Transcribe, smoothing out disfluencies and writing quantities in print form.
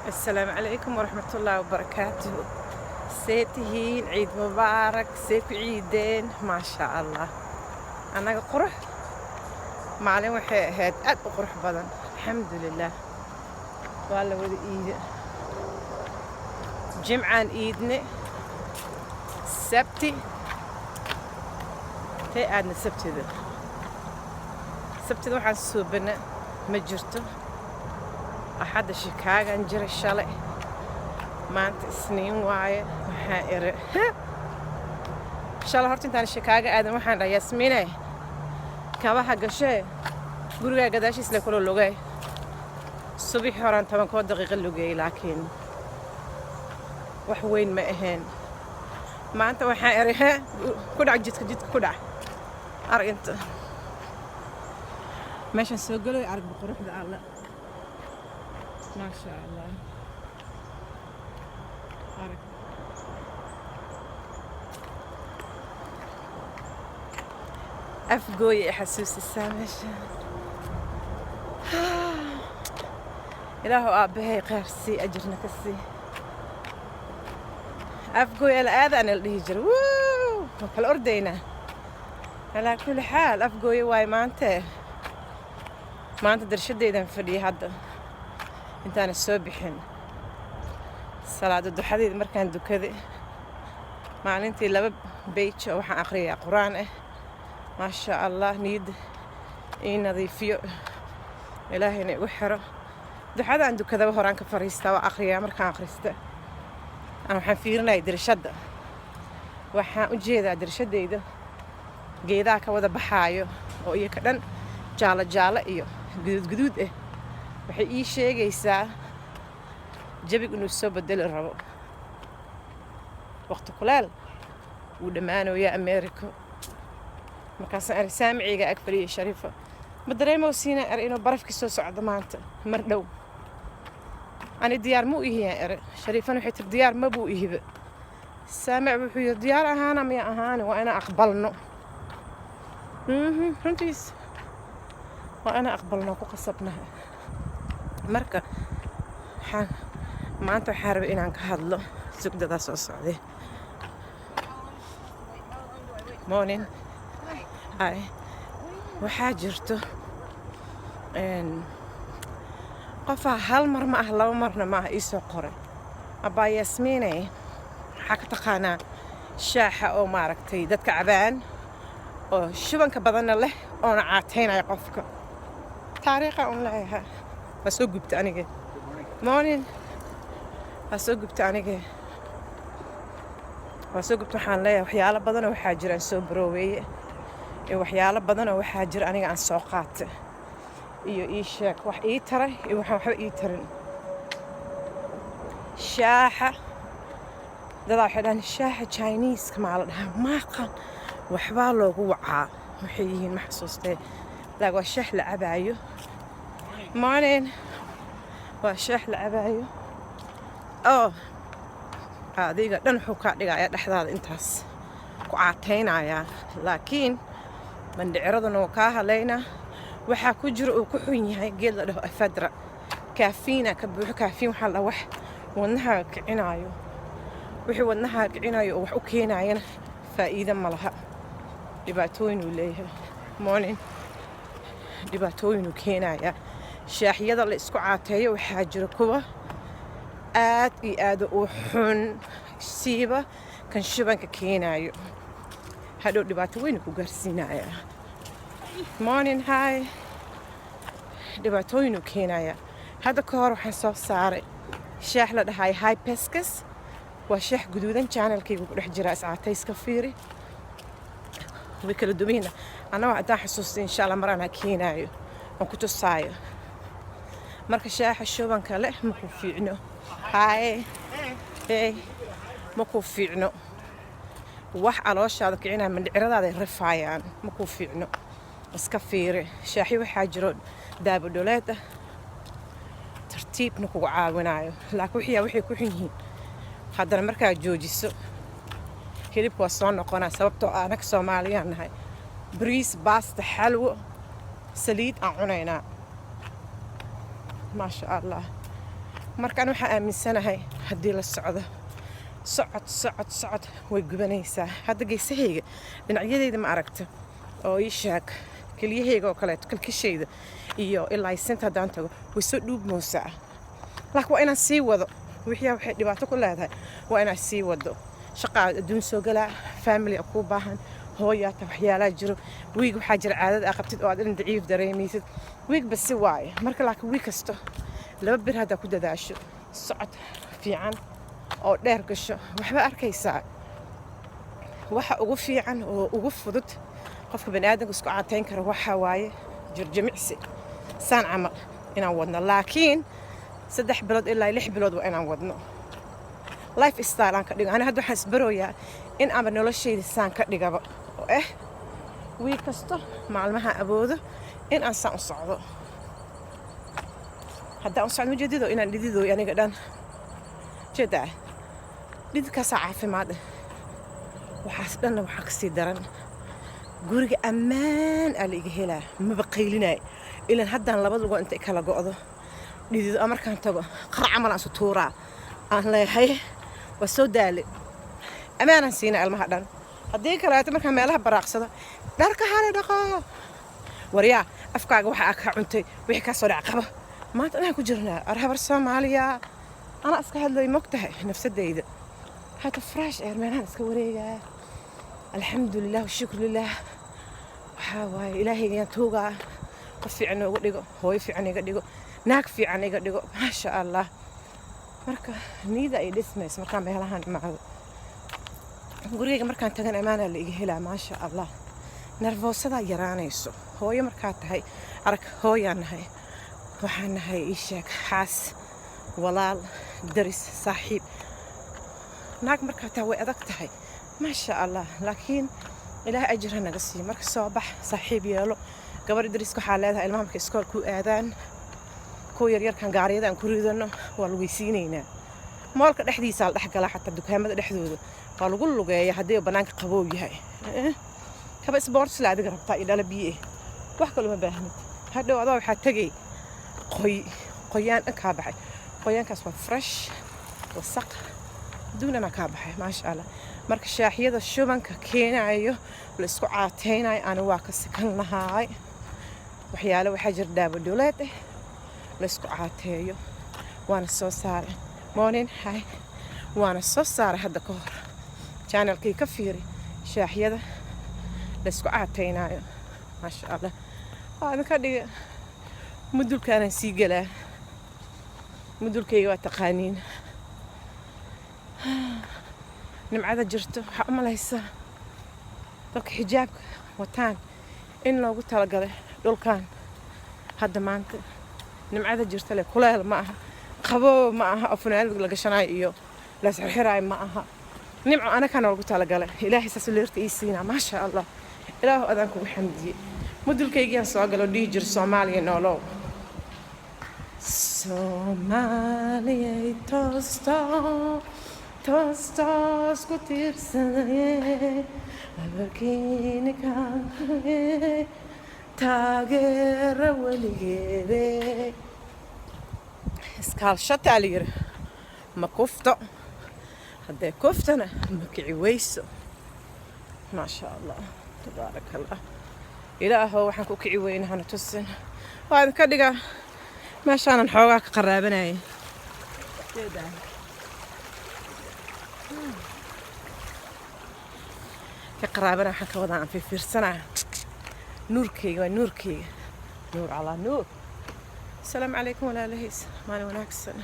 Asalaamu calaykum waraxmatullaahi wabarakaatuhu. See tihiin? Ciid mubaarak. See ku ciideen? Maasha Allah, annaga qurux maalin waxay ahayd aad u qurux badan. Alxamdulilah, waa la wada iide. Jimcaan iidne, sabti tee aadna. Sabtida waxaan suubana ma jirto. Axadda Shikaagan jira shalay. Maanta Isniin waaye. Waxaan iri shalay horta intaan Shikaaga aadan, waxaan dhahay, "Yasmiine, kabaha gashee, gurigaa gadaashiis le kula lugay." Subaxii horaan 10koo daqiiqo lugeeyey, laakiin wax weyn ma ahayn. Maanta waxaan iri, "He, ku dhac jidka, jidka ku dhac." Arag inta meeshaan soo galoy, arag quruxda Alle, maasha Allah. Arag Afgooya i xasuusisaa meesha. Ilaahu aabbahay khayr sii, ajirna ka sii. Afgooy ala aadaana la dhihi jira. Wuu waa kala ordaynaa. Calaa kulli xaal, Afgooye waaye maante. Maanta darshadaydan fadhiyay hadda intaana soo bixin. Salaada duxadeyda markaan dukaday, maalintii laba page oo waxaan akhriyaa Qur-aan ah, maasha Allah, niyadda ii nadiifiyo, Ilaahayna igu xiro. Duxada aan dukadaba horaan ka fariistaa, waa akhriyaa. Markaan akhrista aan waxaan fiirinaya dirashadda. Waxaan u jeedaa dirashadayda geedaha ka wada baxaayo oo iyo ka dhan jaallo jaallo iyo guduud guduud ah. Waxay ii sheegaysaa jawiga inuu soo bedeli rabo. Waqti kuleel wuu dhammaanayaa America. Markaasaan ari saamiciga ag fadhiyay, "Shariifo, ma dareemow siina?" Er, "inuu barafkii soo socdo maanta mar dhow. Ani diyaar ma u ihiyaan?" Ere. Shariifana waxay tiri, "Diyaar ma buu ihiba." Saamic wuxuu yidhi, "Diyaar ahaana miya ahaani, waa inaan aqbalno." Runtiis waa inaan aqbalno, ku qasabnaha. Marka waxaan maanta waxaan rabay inaan ka hadlo sugdadaa soo socday. Morning. Hi. Waxaa jirto qofaa hal mar ma ah, laba marna ma ah, iisoo qoray, "Abbaa Yasmiiney, waxaa ka taqaanaa shaaxa oo maaragtay dadka cabaan oo shubanka badanna leh oona caateynaya qofka?" Taariikha un leeyahay. Waa soo gubta anige. Morning. Waa soo gubta anige, waa soo gubta. Waxaan leeyahay waxyaalo badanoo waxaa jira aan soo barooweeye, iyo waxyaalo badanoo waxaa jira aniga aan soo qaatay, iyo ii sheeg wax ii taray iyo waxaan waxba ii tarin. Shaaxa dadaa waxay dhahaan shaaxa Chineeska maa la dhahaa, maaqan waxbaa loogu wacaa, waxay yihiin ma xasuustee, laakiin waa shaax la cabaayo. Morning. Waa shaax la cabaayo oo adiga dhan wuxuu kaa dhigayaa dhexdaada intaas ku caataynayaa, laakiin mandhiciraduna wuu kaa halaynaa. Waxaa ku jira uu ku xun yahay geed la dhaho ephedra, caffeine ka buuxo. Caffeine waxaa la dhaha wax wadnaha kicinaayo. Wixii wadnaha kicinayo oo wax u keenayana faa'iido ma laha, dhibaatooyin uu leeyahay. Morning. Dhibaatooyin uu keenayaa. Shaaxyada la isku caateeyo waxaa jira kuwa aad iyo aad u xun, siiba kan shubanka keenaayo, hadhow dhibaato weyn ku gaarsiinayaa. Morning. Hi. Dhibaatooyin uu keenayaa. Hadda ka hor waxaan soo saaray shaax la dhahay hibiscus. Waa shaax guduudan, channelkayga ku dhex jiraa, iscaatayska fiiri. Way kala duwan yihiin. Annaga haddaan xasuusta, insha Allah, mar anaa keenaayo aan ku tusaayo. Marka shaaxa shubanka leh ma ku fiicno. Hi. Hey. Ma ku fiicno. Wax calooshaada kicinaya, mandhiciradaada ay rifaayaan, ma ku fiicno, iska fiiri. Shaaxyo waxaa jiro daabadholeed ah, tartiibna kugu caawinayo, laakiin wixiyaa waxay ku xun yihiin haddana markaad joojiso hilibka waa soo noqonaa, sababtoo ah anaga Soomaaliyaan nahay, bariis, baasta, xalwo, saliid aan cunaynaa. Maasha Allah. Markaan waxaa aaminsanahay haddii la socdo, socod, socod, socod, way gubanaysaa. Hadda geesahayga, dhinacyadayda, ma aragta oo ii sheeg, kelyahayga oo kaleeto, kalkishayda iyo ilaa sinta haddaan tago way soo dhuubmoosaa, laakiin waa inaan sii wado. Wixii waxay dhibaato ku leedahay waa inaad sii wado. Shaqaa adduun soo galaa, family kuu baahan, hooyaata, waxyaalaa jiro. Week waxaa jira caadada aa qabtid oo aad dhan daciif dareemaysid, week basi waaye. Marka laakiin week kasto 2 bir haddaa ku dadaasho, socod fiican oo dheer gasho, waxba arkaysaa. Waxa ugu fiican oo ugu fudud qofka baniaadamka isku caateyn kara waxaa waaye jirjimicsi saan camal inaan wadno, laakiin 3 bilood ilaa 6 bilood waa inaan wadno, life style aan ka dhigo. Ani hadda waxaan isbarooyaa in aanba noloshayda saan ka dhigaba oo week kasto maalmaha awoodo in aan saan u socdo. Haddaan u socdo, ujeedido inaan dhididooy aniga dhan jeedaa, dhididkaasaa caafimaad ah. Waxaas dhanna waxaa kasii daran guriga ammaan aa la iga helaa, maba qaylinaayo. Ilan haddaan laba lugo intay kala go'do dhidido a markaan tago qar camal aan isu tuuraa, aan leeyahay waa soo daale, ammaanaan siinaa ilmaha dhan. Haddii kaleeto markaan meelaha baraaqsado, dharka hala dhaqo, waryaa, afkaaga waxa aa ka cuntay wixii kaa soo dhac qaba. Maanta anaa ku jirnaa arhabar Soomaaliya, anaa iska hadlay, mog tahay nafsadayda. Hata fresh air meelahaan iska wareegaa. Alxamdulilah washukru lilah. Waxaa waaye ilaahayga tuugaa qof fiican noogu dhigo, hooyo fiican iga dhigo, naag fiican iga dhigo, maasha Allah. Marka niyada ay dhismayso markaan meelahaan imaado, gurigayga markaan tagan ammaanaa la iga helaa, maasha Allah. Nervousadaa yaraanayso. Hooyo markaa tahay, arag, hooyaan nahay, waxaan nahay ii sheeg, xaas, walaal, daris, saaxiib. Naag markaa tahay way adag tahay, maasha Allah, laakiin Ilaahay ajir ha naga siiyo. Marka soo bax, saaxiib yeelo, gabadha dariska waxaa leedahay ilmaha markay iskool ku aadaan, kuwa yaryarkan gaariyada aan ku ridano waa lugeysiinaynaa. Mallka dhexdiisaa la dhex galaa, xataa dukaamada dhexdooda waa lagu lugeeya haddii bannaanka qaboow yahay. Kaba sports la adiga rabtaa iyo dhala biyo eh, wax kale uma baahnid. Hadhow adoo waxaa tegay qoy, qoyaan dhan kaa baxay, qoyaankaas waa fresh, wasaq adduunana kaa baxay, maasha Allah. Marka shaaxyada shubanka keenayo la isku caateynayo ani waa ka sikan lahaay. Waxyaale waxaa jira daawo dhuleed la isku caateeyo, waana soo saaray. Morning, hi. Waana soo saaray hadda ka hor, channelkii ka fiiri, shaaxyada la isku caateynayo, maasha Allah. Waa idinka dhiga, mudulkaanaan sii gelaa. Mudulkayga waa taqaaniin. Nimcada jirto waxaa u malaysaa dadka xijaabka wataan in loogu talagalay dhulkan. Hadda maanta nimcada jirta le, kuleel ma aha, qaboob ma aha, oo funaanad la gashanayo iyo la isxirxiraayo ma aha. Nimco anakaa noogu talagalay. Ilaahay saas leerta ii siinaa, maasha Allah. Ilaahu adaan kugu xamdiyey. Mudulkaygiyaan soo galo, dhihi jiro Soomaaliya noolow, Soomaaliyay toosto, toos toos ku tiirsanaye, abarkiini kae taageera weligeede, iskaalshataa la yiri. Ma kufto, hadday kuftana ma kici weyso. Maasha Allah, tabaaraka Allah. Ilaahow waxaan ku kici weyna hana tusin. Waa idinka dhigaa, meeshaanan xoogaa ka qaraabanayay. Jeedaa ka qaraabana, waxaan ka wadaa aan fiirfiirsanaa. Nuurkayga waa nuurkayga, nuur calaa nuur. Asalaamu calaykum walaalahays, maalin wanaagsan.